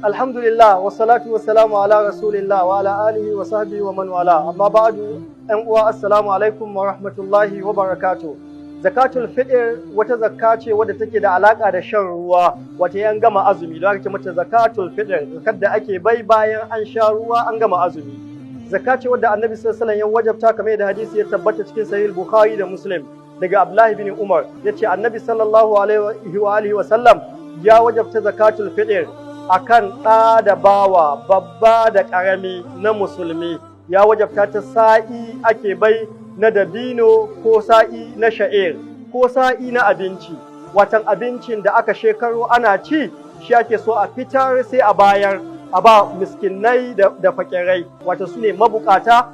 Alhamdulillah, wassalatu wassalamu ala rasulillah wa ala alihi wa sahbihi wa man wala. Amma ba'du, 'yan uwa, assalamu alaikum wa rahmatullahi wa barakatuh. Zakatul fitr wata zakka ce wadda take da alaka da shan ruwa, wata yan gama azumi, don ake mata zakatul fitr, zakar da ake bai bayan an sha ruwa, an gama azumi. Zakka ce wadda Annabi sallallahu alaihi wasallam ya wajabta, kamar yadda hadisi ya tabbata cikin Sahih Bukhari da Muslim daga Abdullahi bin Umar, yace Annabi sallallahu alaihi wa alihi wa sallam ya wajabta zakatul fitr akan ɗa da bawa, babba da ƙarami na musulmi. Ya wajabta ta, sa'i ake bai na dabino, ko sa'i na sha'ir, ko sa'i na abinci. Watan abincin da aka shekaru ana ci, shi ake so a fitar, sai a bayar, a ba miskinai da fakirai, wato su ne mabukata,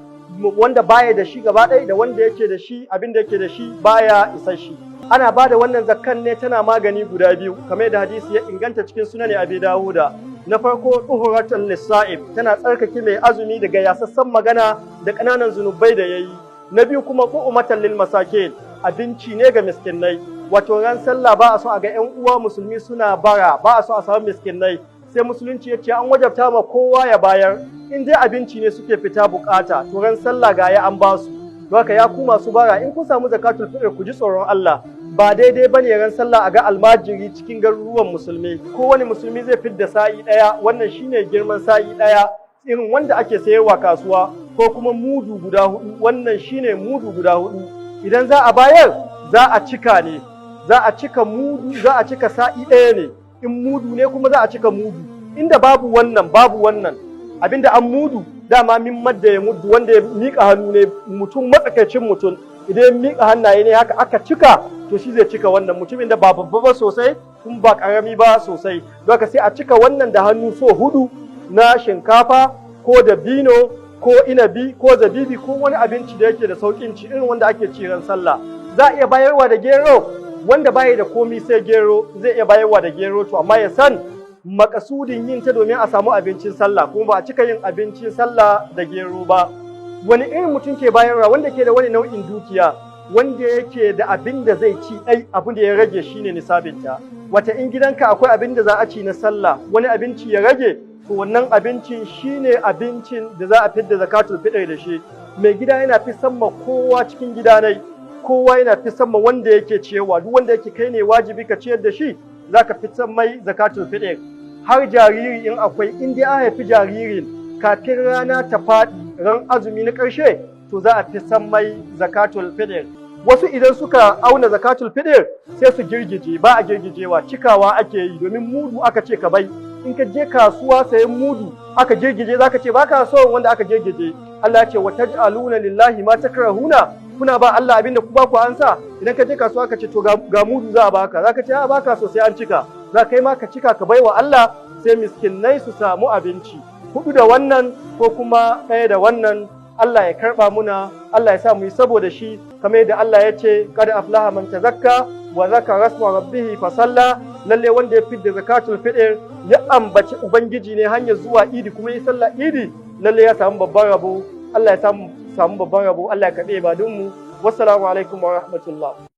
wanda baya da shi gaba ɗaya da wanda yake da shi, abin da yake da shi baya isa shi. Ana ba da wannan zakkan ne, tana magani guda biyu, kamar yadda hadisi ya inganta cikin Sunan Abi Dawuda. Na farko, tuhuratan lis-sa'im, tana tsarkake mai azumi daga yasassan magana da ƙananan zunubai da yayi. Na biyu kuma, qu'umatan lil masakin, abinci ne ga miskinai. Wato ran sallah ba a so a ga 'yan uwa musulmi suna bara, ba a so a samu miskinai. Sai musulunci ya ce an wajabta ma kowa ya bayar, in dai abinci ne suke fita bukata, to ran sallah ga ya an basu. Don haka, ya ku masu bara, in kun samu zakatul fitr, ku ji tsoron Allah. Ba daidai bane ran sallah a ga almajiri cikin garuruwan musulmi. Kowane musulmi zai fidda sa'i ɗaya, wannan shine girman sa'i ɗaya irin wanda ake sayarwa kasuwa, ko kuma mudu guda hudu, wannan shine mudu guda hudu. Idan za a bayar, za a cika ne, za a cika mudu, za a cika sa'i ɗaya ne. In mudu ne kuma, za a cika mudu. Inda babu wannan, babu wannan abinda an mudu, dama min madda ya muddu, wanda ya miƙa hannu ne, mutum matsakaicin mutum, idan ya miƙa hannaye ne haka aka cika, to shi zai cika wannan. Mutumin da ba babba ba sosai kuma ba ƙarami ba sosai. Don haka sai a cika wannan da hannu so hudu na shinkafa ko dabino ko inabi ko zabibi ko wani abinci da yake da sauƙin ci, irin wanda ake ci ran sallah. Za a iya bayarwa da gero. Wanda baya da komi sai gero, zai iya bayarwa da gero. To amma ya san makasudin yin ta domin a samu abincin sallah, kuma ba a cika yin abincin sallah da gero ba. Wani irin mutum ke bayarwa? Wanda ke da wani nau'in dukiya, wanda yake da abin da zai ci ɗai, abin da ya rage shine nisabinta. Wata in gidanka akwai abin da za a ci na sallah, wani abinci ya rage, to wannan abincin shine abincin da za a fidda zakatul fitr da shi. Mai gida yana fi ma kowa cikin gidanai, kowa yana fi ma wanda yake ciyarwa. Duk wanda yake kai ne wajibi ka ciyar da shi, zaka fi mai zakatul fitr. Har jariri in akwai, in dai an haifi jaririn kafin rana ta faɗi ran azumi na ƙarshe, to za a fi san mai zakatul fitr. Wasu idan suka auna zakatul fitr sai su girgije. Ba a girgijewa, cikawa ake yi, domin mudu aka ce ka bai. In ka je kasuwa sayan mudu aka girgije, zaka ce baka so wanda aka girgije. Allah ya ce wa taj'aluna lillahi ma takrahuna, kuna ba Allah abinda ku ba ku ansa. Idan ka je kasuwa ka ce to ga mudu za a baka, zaka ce a baka so, sai an cika. Za kai ma ka cika ka baiwa Allah, sai miskinai su samu abinci. Hudu da wannan ko kuma ɗaya da wannan. Allah ya karɓa muna, Allah ya sa mu yi saboda shi, kamar yadda Allah ya ce qad aflaha man tazakka wa zakara rasma rabbih fa salla. Lalle wanda ya fidda zakatul fitr, ya ambaci ubangiji ne hanyar zuwa idi, kuma yi sallah idi, lalle ya samu babban rabo. Allah ya samu babban rabo. Allah ya karɓe ibadun mu. Wassalamu alaikum wa rahmatullah.